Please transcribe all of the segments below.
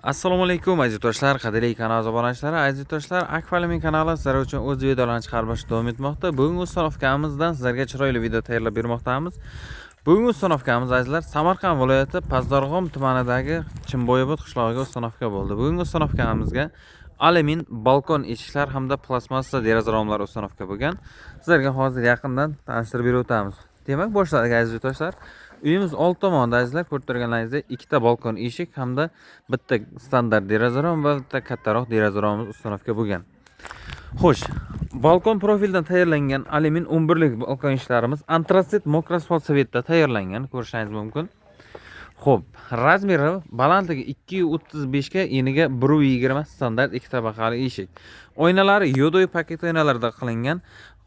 Assalomu alaykum aziz yurtdoshlar, qadrli kanal obunachilari. Aziz yurtdoshlar, Akfa kanali sizlar uchun o'z videolarini chiqarib davom etmoqda. Bugungi ustanovkamizdan sizlarga chiroyli video tayyorlab bermoqdamiz. Bugungi ustanovkamiz azizlar, Samarqand viloyati Pazdarg'om tumanidagi Chimboyobod qishlog'iga ustanovka bo'ldi. Bugungi ustanovkamizga alyumin balkon eshiklar hamda plastmassa deraza romlar ustanovka bo'lgan. Sizlarga hozir yaqindan tanishtirib berib o'tamiz. Demak, boshladik aziz yurtdoshlar. Uyimiz old tomonida azizlar ko'rib turganlaringizdek ikkita balkon eshik hamda bitta standart deraza rom va bitta kattaroq deraza romimiz ustanovka bo'lgan. Xo'sh, balkon profildan tayyorlangan alyumin 11 lik balkon eshiklarimiz antrasit мокросфальт цвет da tayyorlangan, ko'rishingiz mumkin. Xo'p, razmeri balandligi 2.35 ga eniga 1.20 standart ikki tabaqali eshik. Oynalari yodoy paket oynalarda qilingan.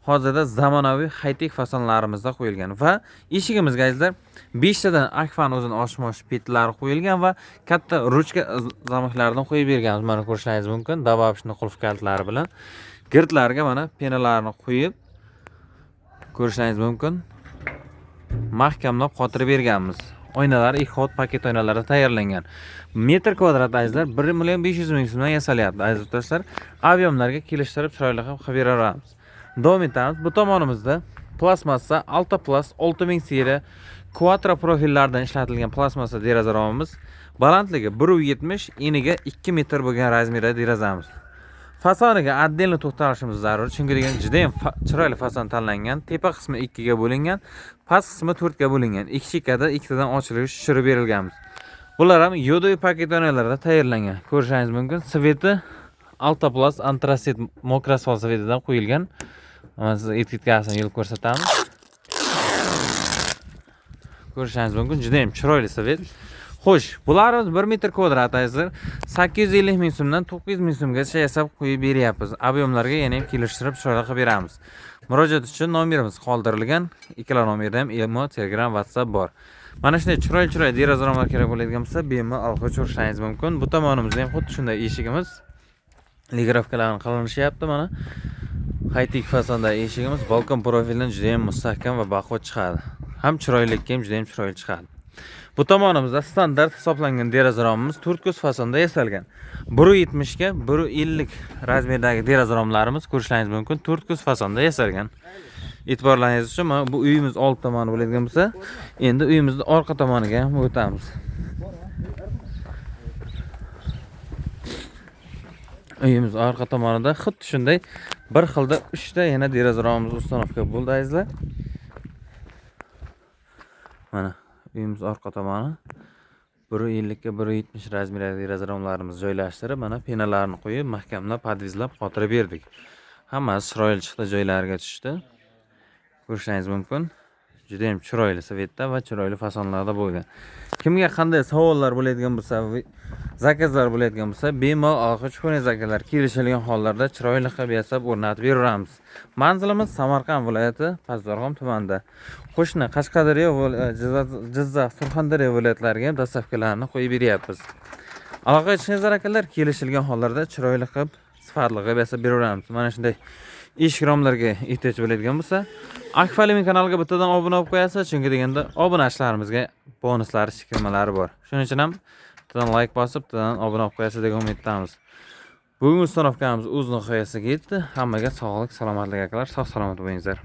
Hozirda zamonaviy high-tech fasonlarimizda qo'yilgan va eshigimizga azizlar 5 tadan Akfani o'zini oshmosh petlari qo'yilgan va katta ruchka zamoklaridan qo'yib berganmiz. Mana ko'rishingiz mumkin, добавочный qulf kalitlari bilan. Girtlarga mana penalarni qo'yib ko'rishingiz mumkin. Mahkamlab qotirib berganmiz. Oynalar ikki xil paket oynalarda tayyorlangan. Metr kvadrat azizlar 1 million 500 ming so'mdan yasalyapti aziz yurtdoshlar. Объём larga kelishtirib chiroyli qilib qilib beraveramiz. Davom etamiz. Bu tomonimizda plastmassa Altaplast 6000 seriya Quattro profillardan ishlatilgan plastmassa deraza romimiz. Balandligi 1.70, eniga 2 metr bo'lgan razmerda derazamiz. Fasoniga отдельно to'xtalishimiz zarur, chunki degan juda ham chiroyli fason tanlangan. Tepa qismi 2 ga bo'lingan, past qismi 4 ga bo'lingan. Ikki chekkada ikkitadan ochilish tushirib berilganmiz. Bular ham yodoy paket oynalarda tayyorlangan. Ko'rishingiz mumkin. Цвет i Altaplast antrasit мокросфальт цвет idan qo'yilgan. Mana sizga etiketkasini yulib ko'rsatamiz. Ko'rishingiz mumkin, juda ham chiroyli цвет. Xo'sh, bularimiz 1 metr kvadrat azizlar 850 ming so'mdan 900 ming so'mgacha yasab qo'yib beryapmiz. Объём larga yana ham kelishtirib chiroyli qilib beramiz. Murojaat uchun nomerimiz qoldirilgan. Ikkala nomerda ham Imo, Telegram, WhatsApp bor. Mana shunday chiroyli chiroyli deraza romlar kerak bo'ladigan bo'lsa, bemalol aloqa ko'rishingiz mumkin. Bu tomonimizda ham xuddi shunday eshigimiz регулировка larni qilinishyapti mana. High-tech fasonda eshigimiz balkon profildan juda ham mustahkam va baquvvat chiqadi. Ham chiroylilikka ham juda ham chiroyli chiqadi. Bu tomonimizda standart hisoblangan deraza romimiz to'rt ko'z fasonda yasalgan. 1.70 ga 1.50 razmerdagi deraza romlarimiz ko'rishingiz mumkin, to'rt ko'z fasonda yasalgan. E'tiborlaringiz uchun mana bu uyimiz old tomoni bo'ladigan bo'lsa, endi uyimizni orqa tomoniga ham o'tamiz. Uyimiz orqa tomonida xuddi shunday bir xilda 3 ta yana deraza romimiz установка bo'ldi azizlar. Mana uyimiz orqa tomoni 1.50 ga 1.70 razmerdagi deraza romlarimizni joylashtirib, mana penalarni qo'yib, mahkamlab, podvizlab qotirib berdik. Hammasi chiroyli chiqdi, joylariga tushdi. Ko'rishingiz mumkin. Juda ham chiroyli цвет da va chiroyli fasonlarda bo'lgan. Kimga qanday savollar bo'ladigan bo'lsa, заказ lar bo'ladigan bo'lsa, bemalol aloqa chiqing zakalar kelishilgan hollarda chiroyli qilib yasab o'rnatib beraveramiz. Manzilimiz Samarqand viloyati Pastdarg'om tumanida. Qo'shni Qashqadaryo, Jizzax, Surxondaryo viloyatlariga ham доставка larni qo'yib beryapmiz. Aloqaga chiqingizlar akalar, kelishilgan hollarda chiroyli qilib, sifatli qilib yasab beraveramiz. Mana shunday eshik romlarga ehtiyoj bo'ladigan bo'lsa, Akfa kanaliga bittadan obuna bo'lib qo'yasiz, chunki deganda obunachilarimizga bonuslari, chegirmalari bor. Shuning uchun ham bittadan layk bosib, bittadan obuna bo'lib qo'yasiz degan umiddamiz. Bugungi установка miz o'z nihoyasiga yetdi. Hammaga sog'lik, salomatlik akalar, sog' salomat bo'linglar.